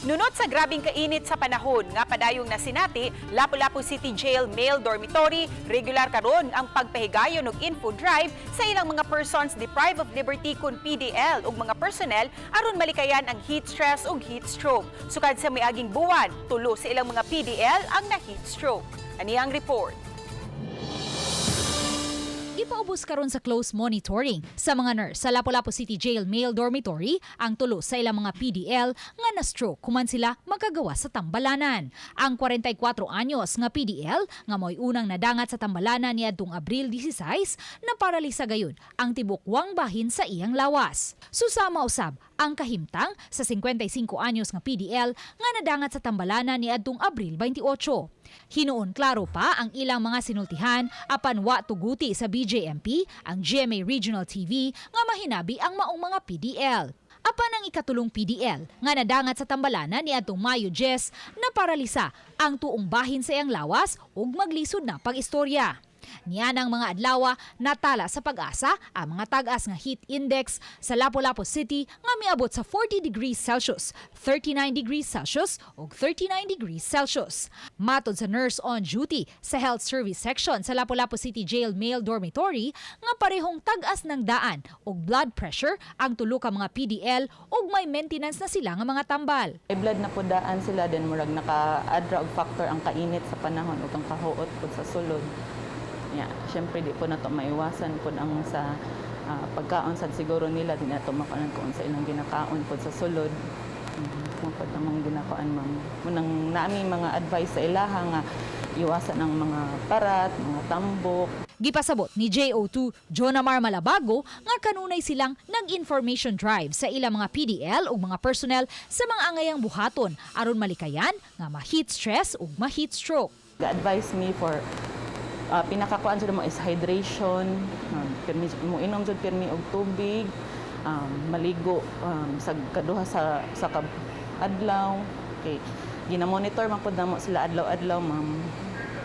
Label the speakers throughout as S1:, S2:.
S1: Nunot sa grabing kainit sa panahon nga padayong nasinati, Lapu-Lapu City Jail Male Dormitory regular karon ang pagpahigayon og info drive sa ilang mga persons deprived of liberty kun PDL ug mga personnel aron malikayan ang heat stress ug heat stroke. Sukad sa miaging buwan, tulo sa ilang mga PDL ang na heat stroke. Ani ang report.
S2: Gipaubos karon sa close monitoring sa mga nurse sa Lapu-Lapu City Jail Male Dormitory ang tulo sa ilang mga PDL nga na-stroke human sila makagawa sa tambalanan. Ang 44 anyos nga PDL nga mo'y unang nadangat sa tambalanan niadtong Abril 16, na paralisa gayud ang tibukwang bahin sa iyang lawas. Susama usab ang kahimtang sa 55 anyos nga PDL nga nadangat sa tambalanan niadtong Abril 28. Hinuon klaro pa ang ilang mga sinultihan, apan wa tuguti sa BJMP ang GMA Regional TV nga mahinabi ang maong mga PDL. Apan ang ikatulong PDL nga nadangat sa tambalanan niadtong Mayo 10, na paralisa ang tuong bahin sa iyang lawas ug maglisod na pag-istorya. Nianang mga adlawa, natala sa PAGASA ang mga tag-as nga heat index sa Lapu-Lapu City nga miabot sa 40 degrees Celsius, 39 degrees Celsius ug 39 degrees Celsius. Matod sa nurse on duty sa Health Service Section sa Lapu-Lapu City Jail Male Dormitory nga parehong tag-as ng daan og blood pressure ang tulo ka mga PDL ug may maintenance na sila nga mga tambal.
S3: High blood na po daan sila, then murag naka-add ra og factor ang kainit sa panahon ug ang kahuot pud sa sulod. Yeah, syempre di po nato maiwasan pud ang sa pagkaon sad siguro nila, di nato makuan kung sa ilang ginakaon pud sa sulod. Mo pud among ginakuan, ma'am. Munang nami mga advice sa ilaha nga iwasan ang mga parat, mga tambok.
S2: Gipasabot ni JO2 Jonamar Malabago nga kanunay silang nag-information drive sa ilang mga PDL ug mga personnel sa mga angayang buhaton aron malikayan nga ma-heat stress ug ma-heat stroke.
S3: Ga-advise me for pinakakuan jud mo is hydration, pirmi mo inom jud pirmi og tubig, maligo sa kaduha sa adlaw. Okay. Gina-monitor man pud namo sila adlaw-adlaw, ma'am.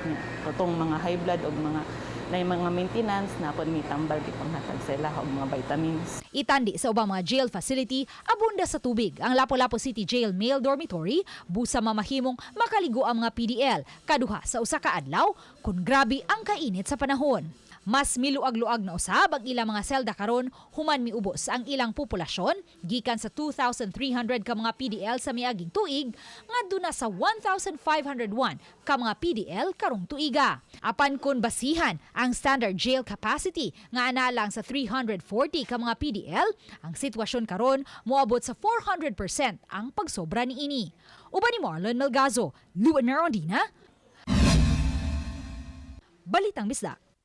S3: Yeah. Katong mga high blood og mga na mga maintenance na pod mi tambal gipanghatag sa ila og mga vitamins.
S2: Itandi sa ubang mga jail facility, abunda sa tubig ang Lapu-Lapu City Jail Male Dormitory, busa mamahimong makaligo ang mga PDL kaduha sa usa ka adlaw kung grabe ang kainit sa panahon. Mas miluag-luag na usab ang ilang mga selda karon human miubos ang ilang populasyon gikan sa 2,300 ka mga PDL sa miaging tuig ngadto na sa 1,501 ka mga PDL karong tuiga. Apan kun basihan ang standard jail capacity nga ana lang sa 340 ka mga PDL, ang sitwasyon karon moabot sa 400% ang pagsobra niini. Uban ni Marlon Melgazo, Luan Merondina, Balitang Bisdak.